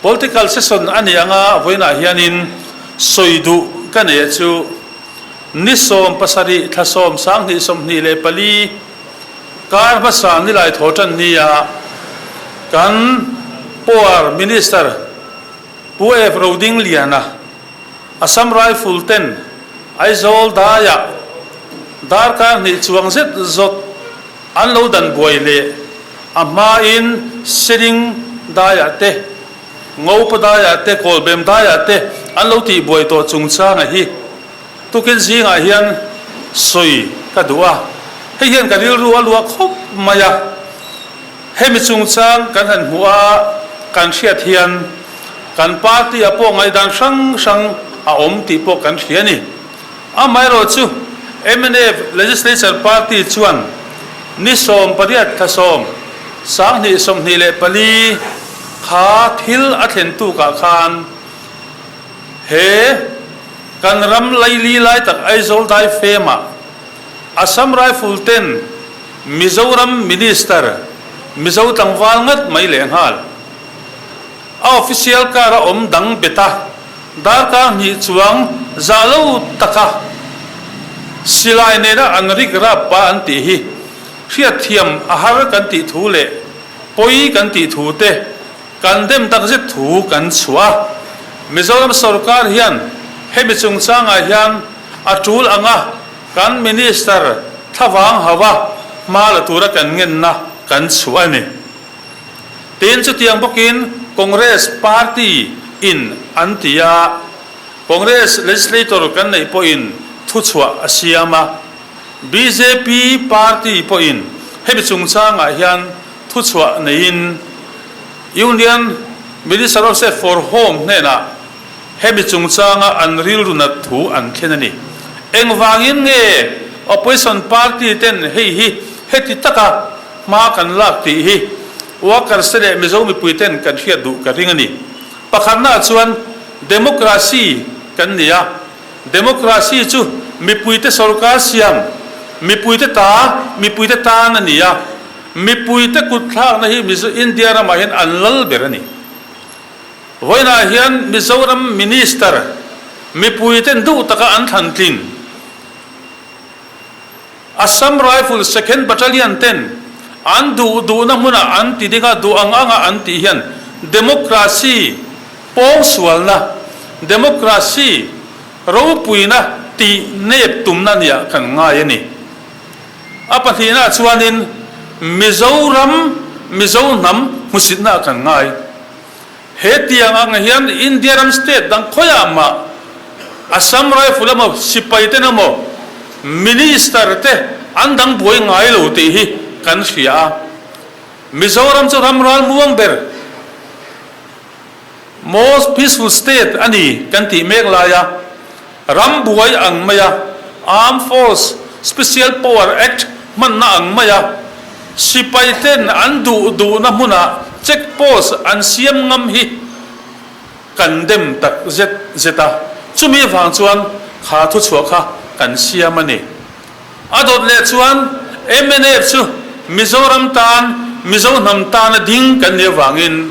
Political session a nih anga vawiinah hianin sawi duh ka nei chu ni 70 thla 10 2024 kar hmasa nilai thaw tan nia kan Power Minister Pu F Rodingliana Assam Rifle ten Aizawl daiah darkar hnih chuang zet zawt an lo dan buai leh a hmain Seling daiah te, Ngopa daiah te, Kawlbem daiah te an lo tih buai tawh chungchanga hi tukin zingah hian sawi ka duh a, hei hian ka rilru a luah khawp mai a. Hemi chungchang kan han hmuh a, kan hriat hian kan party-ah pawh ngaihdan hrang hrang a awm tih pawh kan hria a ni. Amaherawhchu, mnf Legislature Party chuan ni 18 thla 10, 2024 kha thil a thlen tukah khan he kan ram laili lai tak Aizawl daifemah Assam Rifle ten Mizoram Minister Mizo tlangval ngat mai lehnghal. A official car a awm dang bet a, darkar hnih chuang zah lo taka silai nena an rik rap pa an tih hi hriatthiam a har kan tih thu leh pawi kan tih thu te kan dem takzet thu kan chhuah a. Mizoram sorkar hian hemi chungchangah hian a tul anga kan Minister thlavang hauha hma la tura kan ngenna kan chhuah a ni. Tin, chutiang bawkin Congress party in an ti a, Congress legislator kan neih pawhin thuchhuah a siam a, bjp party pawhin hemi chungchangah hian thuchhuah neiin Union Minister of State for Home hnenah hemi chungchanga an rilru nat thu an thlen a ni. Engvangin nge opposition party ten hei hi heti taka Hma kan lak tih hi workers te leh Mizo mipui ten kan hriat duh ka ring a ni. Pakhatnaah chuan democracy kan ni a, democracy chu mipuite sorkar siam, mipuite ta, mipuite tan a ni a, mipuite kutthlakna hi Mizo India ramah hian an lal ber a ni. Vawiinah hian Mizoram Minister mipuiten duh taka an thlan tlin. Assam Rifle Second Battalion ten an duh duhna hmunah an ti ding a, duh ang anga an tih hian democracy pawngsualna, democracy ropuina tih nep tumna nia kan ngai a ni. A pahnihnaah chuanin Mizoram, Mizo hnam hmusitna kan ngai. He tiang ang hian India ram state dang khawiah mah Assam Rifle emaw sipai ten emaw Minister te an dang buai ngai lo tih hi kan hria a. Mizoram chu ram ralmuang ber, most peaceful state a ni kan tih mek lai a, ram buai ang mai a, Armed Force Special Power Act hmanna ang mai a, Sipai ten an duh duhna hmunah check post an siam ngam hi kan dem tak zet zet a, chumi avang chuan kha thuchhuah kha kan siam a ni. A dawt leh chuan mnf chu Mizoram tan, Mizo hnam tana ding kan nih avangin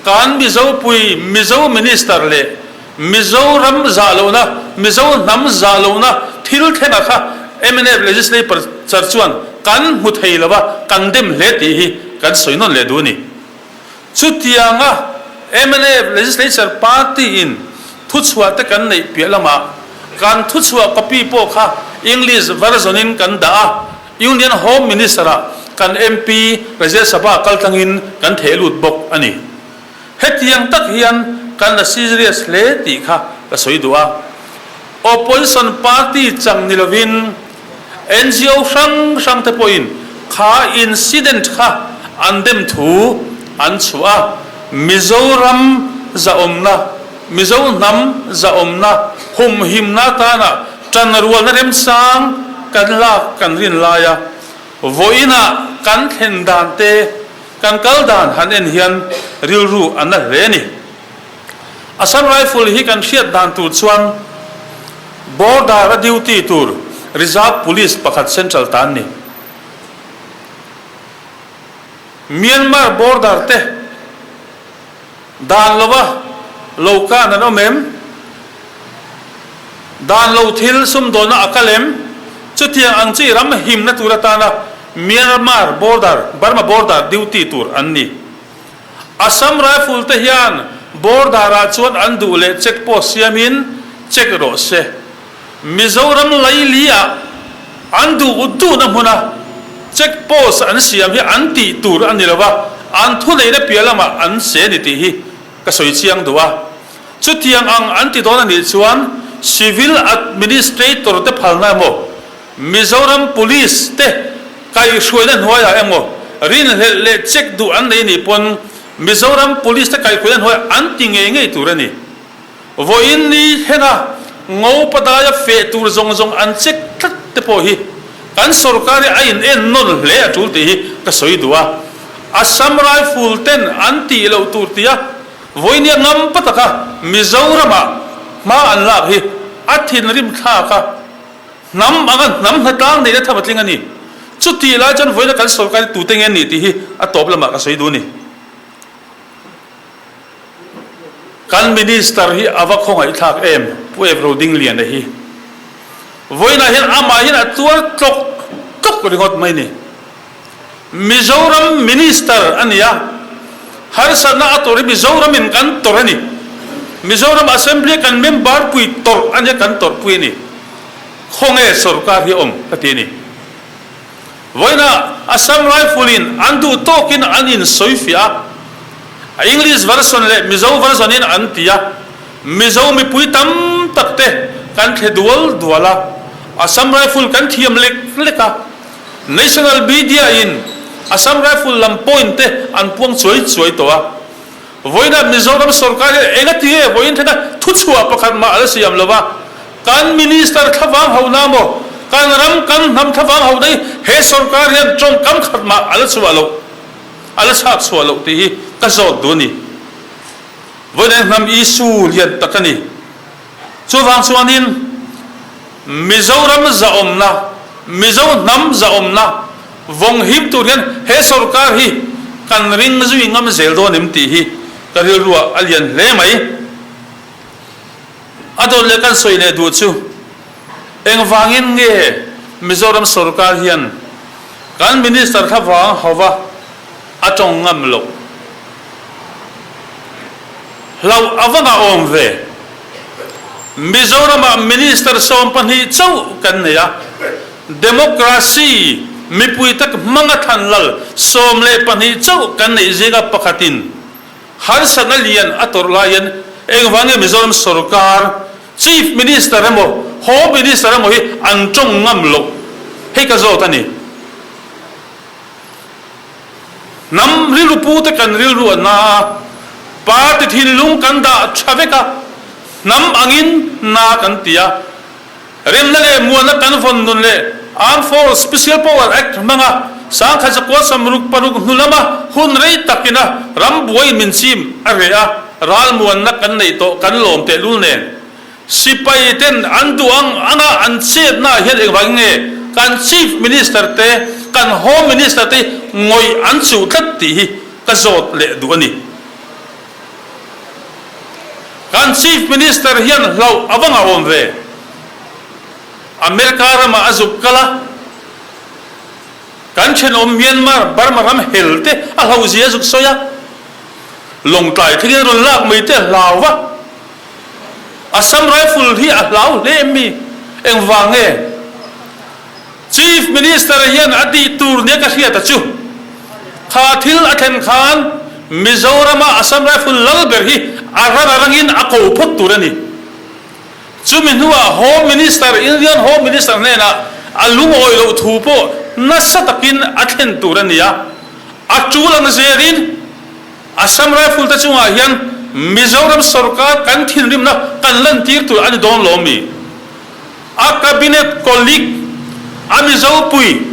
kan Mizopui, Mizo Minister leh Mizoram zah lohna, Mizo hnam zah lohna thil thlengah kha mnf Legislaper char chuan kan hmu thei lo a, kan dem hle tih hi kan sawi nawn leh duh a ni. Chutianga mnf Legislature Party in thuchhuah te kan neih piah lamah kan thuchhuah copy pawh kha English version in kan dah a, Union Home Minister ah kan MP Rajya Sabha kaltlangin kan theh lut bawk a ni. Hetiang tak hian kan la serious hle tih kha ka sawi duh a. Opposition party chang ni lovin NGO hrang hrang te pawhin kha incident kha an dem thu an chhuah a. Mizoram zahawmna, Mizo hnam zahawmna humhimna atana tanrualna remsang kan lak kan rin laia vawiinah kan thlen dan te, Kan kal dan han en hian rilru a na hle a ni. Assam Rifle hi kan hriat dan tur chuan border a duty tur Reserve Police pakhat Central ta an ni. Myanmar border te. Dan lova lo kan an awm em? Dan lo thil sumdawnna a kal em? Chutiang ang chi ram himna tur atana Myanmar border, Burma border duty tur an ni. Assam Rifle te hian border ah chuan an duh leh check post siamin check rawh se. Mizoram laili ah an duh duhna hmuna check post an siam hi an tih tur a ni lo a, an thuneihna piah lamah an che ni tih hi ka sawi chiang duh a. Chutiang ang an ti dawn a nih chuan Civil Administrator te phalna emaw, Mizoram Police te kaihhruaina hnuaiah emaw rinhlelh leh check duh an nei nih pawn Mizoram Police te kaihhruaina hnuaiah an ti ngei ngei tur a ni. Vawiin ni thlenga Ngopa daia feh tur zawng zawng an check tlat te pawh hi kan sorkar hi a in en nawn hle a tul tih hi ka sawi duh a. Assam Rifle ten an tih loh tur tia vawinia ngampa taka Mizoramah hma an lak hi a thinrim thlak a, hnam anga hnam hnatlang neihna tham a tling a ni. Chutih lai chuan vawiina kan sorkar hi tute nge nih tih hi a tawp lamah ka sawi duh a ni. Kan Minister hi a va khawngaihthlak em, Pu Ev Rodingliana hi. Vawiinah hian amah hian a tuar tlawk tlawk ringawt mai ni. Mizoram Minister a ni a, harsatna a tawrh hi Mizoramin kan tawrh a ni. Mizoram Assembly kan member pui tawrh a nia kan tawrhpui a ni. Khawnge sorkar hi awm ka ti a ni. Vawiinah Assam Rifle-in an duh tawkin an insawifiah a, English version leh Mizo version-in an ti a, Mizo mipui tam tak te kan thle dual dual a, Assam Rifle kan thiam lek lek a, National Media-in Assam Rifle lam point te an puang chuai chuai tawh a. Vawiinah Mizoram sorkar hian eng a ti nge? Vawiin thlenah thuchhuah pakhat mah a la siam lo va, kan Minister thlavang hona maw, kan ram kan hnam thlavang hona hi he sorkar hian tawngkam khat mah a la chhuah loh, a la chhak chhuah loh tih hi ka zawt duh a ni. Vawiinah hian hnam issue lian tak a ni. Chuvang chuanin Mizoram zahawmna, Mizo hnam zahawmna vawng him tur hian he sorkar hi kan ring zui ngam zel dawn em tih hi ka rilruah a lian hle mai. A dawt leh kan sawi leh duh chu engvangin nge Mizoram sorkar hian kan Minister thlavang hova a tawng ngam loh? Hlauh a va ngahawm ve. Mizoramah Minister 12 chauh kan nei a, Democracy mipui tak hmanga thlan lal 12 chauh kan neih zinga pakhatin harsatna lian a tawrh laiin engvang nge Mizoram sorkar Chief Minister emaw Home Minister emaw hi an tawng ngam loh? Hei ka zawt a ni. Hnam rilru pute kan rilru a na a, party thinlung kan dah tha vek a, hnam angin na kan ti a. Remna leh muanna kan vawn nun leh Armed Force Special Power Act hmanga sangkhat zakua 66 hnu lama hun rei takina ram buai min chim a reh a, ral muanna kan neih tawh kan lawm tehlul nen. Sipai ten an duh ang anga an chetna ah hian engvangin nge kan Chief Minister te, kan Home Minister te ngawih an chuh tlat tih hi ka zawt leh duh a ni. Kan Chief Minister hian hlauh a va ngahawm ve. America ramah a zuk kal a, kan thenawm Myanmar, Burma ram hel te a hlauhzia a zuk sawi a, Lawngtlai thlengin a rawn lak mai te a hlau va. Assam Rifle hi a hlau hle em mi? Engvang nge? Chief Minister hian a tih tur nia ka hriat a chu. Kha thil a thlen khan Mizorama Assam Rifle lal ber hi a ran a rangin a ko phawt tur a ni. Chumi hnuah Home Minister, Indian Home Minister hnenah a lungawi loh thu pawh nasa takin a thlen tur a ni a. A tul ang zelin Assam Rifle te chungah hian Mizoram sorkar kan thinrimna kan lantir tur a ni dawn lo mi? A cabinet colleague, a Mizo pui,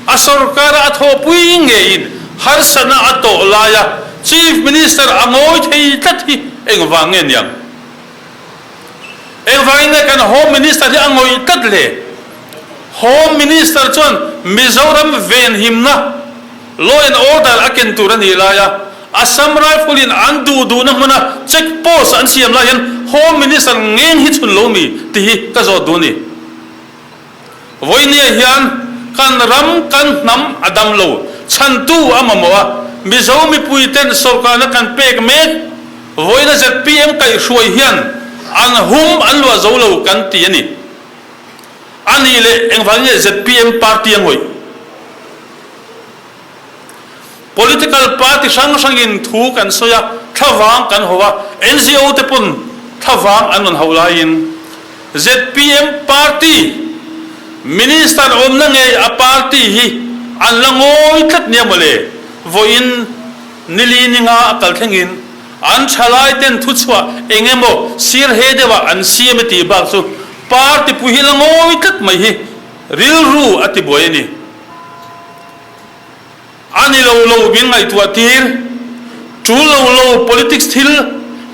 a sorkara a thawhpui ngeiin harsatna a tawh laia Chief Minister a ngawi thei tlat hi engvang nge niang? Engvangin nge kan Home Minister hi a ngawih tlat le? Home Minister chuan Mizoram venhimna, Law and Order, a ken tur a nih laia. Assam Rifle in an duh duhna hmuna check post an siam lai hian Home Minister ngeng hi chhun lo mi tih hi ka zawt duh a ni. Vawinia hian kan ram kan hnam a dam lo, chhantu a mamawh a, Mizo mipui ten sawrkarna kan pek mek, vawiina zpm kaihhruai hian an hum an luah zo lo kan ti a ni. A nih leh engvangin nge zpm party a ngawih? Political party hrang hrangin thu kan sawi a, thlavang kan hauh a, NGO te pawn thlavang an rawn hauh laiin zpm party Minister awmna ngei a party hi an la ngawi tlat nia mawle, vawiin nili ninga a kal thlengin an thalai ten thuchhuah eng emaw sir he deuhah an siam e tih bak chu party pui hi la ngawi tlat mai hi rilru a tibuai a ni. A ni lo lo min ngaihtuah tir, tul lo lo politics thil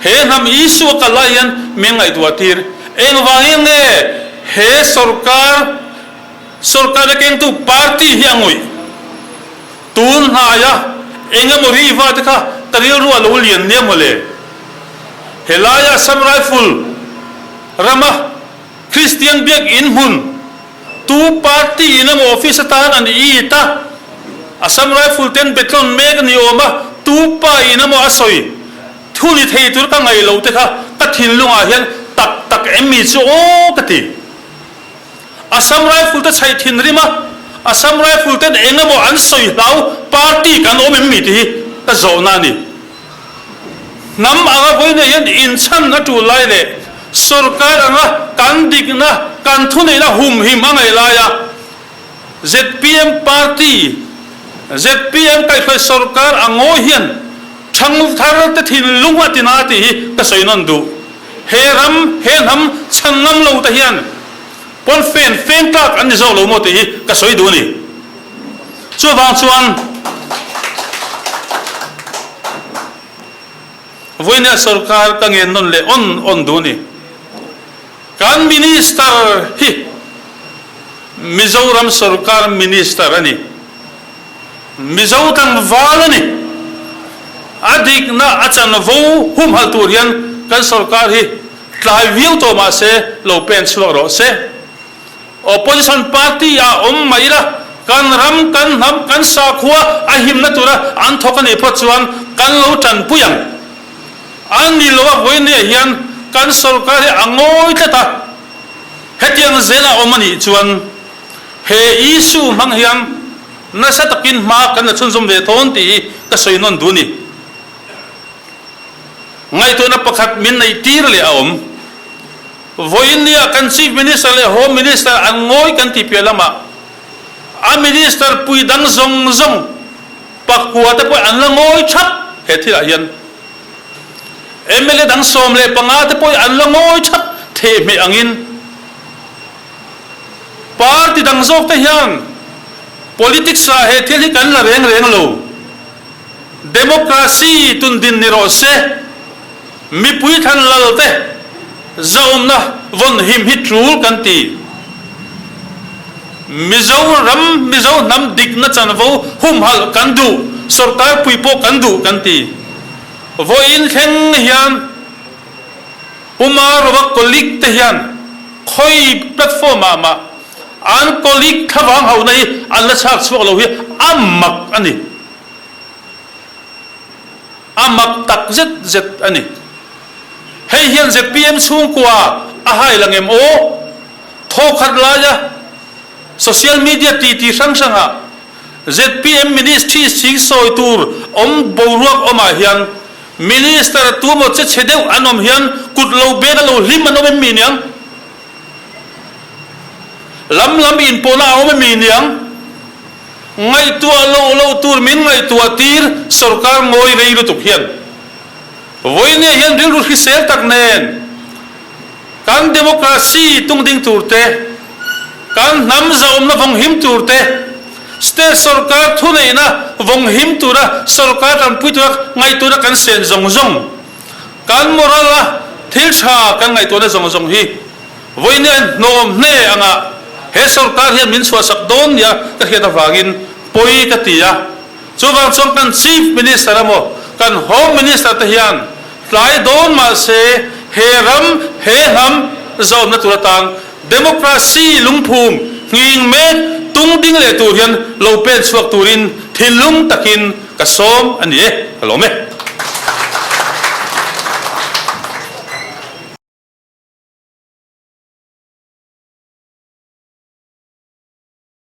he hnam issue a kal lai hian min ngaihtuah tir. Engvangin nge he sorkar, sorkar a kengtu party hi a ngawih? Tun hnaia eng emaw riva te kha ka rilru a lo lian nia mawle. Helaia Assam Rifle rama Kristian biakinn hmun, Tu party in emaw office atan an it a, Assam Rifle ten betlawn mek a ni awm a, tu pa in emaw a sawi thu ni thei tur ka ngaih loh te kha ka thinlungah hian tak tak em mi chu aw ka ti. Assam Rifle te chhaih thinrim a, Assam Rifle ten eng emaw an sawi hlau party kan awm em mi tih hi ka zawhna a ni. Hnam anga vawiin hian inchhan a tul lai leh sorkar anga kan dikna, kan thuneihna humhim a ngaih laia zpm party, zpm kaihhruai sorkar a ngawi hian thangthar te thinlung a tina tih hi ka sawi nawn duh. He ram, he hnam chhan ngam lo te hian pawnfen feng tlak an ni zawk lo maw tih hi ka sawi duh a ni. Chuvang chuan vawinia sorkar ka ngen nawn leh awn awn duh a ni. Kan Minister hi Mizoram sorkar Minister a ni. Mizo tlangval a ni. A dikna a chanvo humhalh tur hian kan sorkar hi tlai viau tawh mah se lo pen chhuak rawh se. Opposition party ah awm mai ila, kan ram, kan hnam, kan sakhua a himna tura an thawk a nih phawt chuan kan lo tanpui ang. A ni lo a vawinia hian kan sorkar hi a ngawi tlat a, hetiang zela awm a nih chuan he issue hmang hian nasa takin hma kan la chhunzawm ve thawn tih hi ka sawi nawn duh a ni. Ngaihtuahna pakhat min neih tir leh a awm. Vawiin nia kan Chief Minister leh Home Minister an ngawi kan ti piah lamah a Minister pui dang zawng zawng pakua te pawh an la ngawi thap he thilah hian. Mla dang 15 te pawh an la ngawi thap thehmeh angin party dang zawk te hian politics ah he thil hi kan la reng reng lo. Democracy tundin ni rawh se. Mipui thlan lal te zaumna vawn him hi tul kan ti. Mizo ram, Mizo hnam dikna chanvo humhalh kan duh, sorkar pui pawh kan duh kan ti. Vawiin thleng hian Pu Marova colleague te hian khawi platform ah mah an colleague thlavang hauhna hi an la chhak chhuak lo hi a mak a ni. A mak tak zet zet a ni. Hei hian zpm chhungkua a hai lang em aw? Thawkhat laia social media titi hrang hrangah zpm ministry sing sawi tur awm boruak awmah hian minister tuemaw che chhe deuh an awm hian kut lo beng a lo hlim an awm em mi niang? Lam lam inpawhna a awm em mi niang? Ngaihtuah loh loh tur min ngaihtuah tir sorkar ngawi rei lutuk hian vawinia hian rilru hrisel tak nen kan democracy tung ding tur te, kan hnam zahawmna vawng him tur te, state sorkar thuneihna vawng him tura sorkar tanpui tura ngaihtuahna kan sen zawng zawng, kan moral a thil tha kan ngaihtuahna zawng zawng hi Vawinia hnawm hne anga he sorkar hian min chhuahsak dawn nia ka hriat avangin pawi ka ti a. Chuvang chuan kan Chief Minister emaw, Kan Home Minister te hian tlai dawn mah se he ram, he hnam zawmna tur atan Democracy lungphum nghing mek tung ding leh tur hian lo pen chhuak turin thinlung takin ka sawm a ni e, ka lawm e.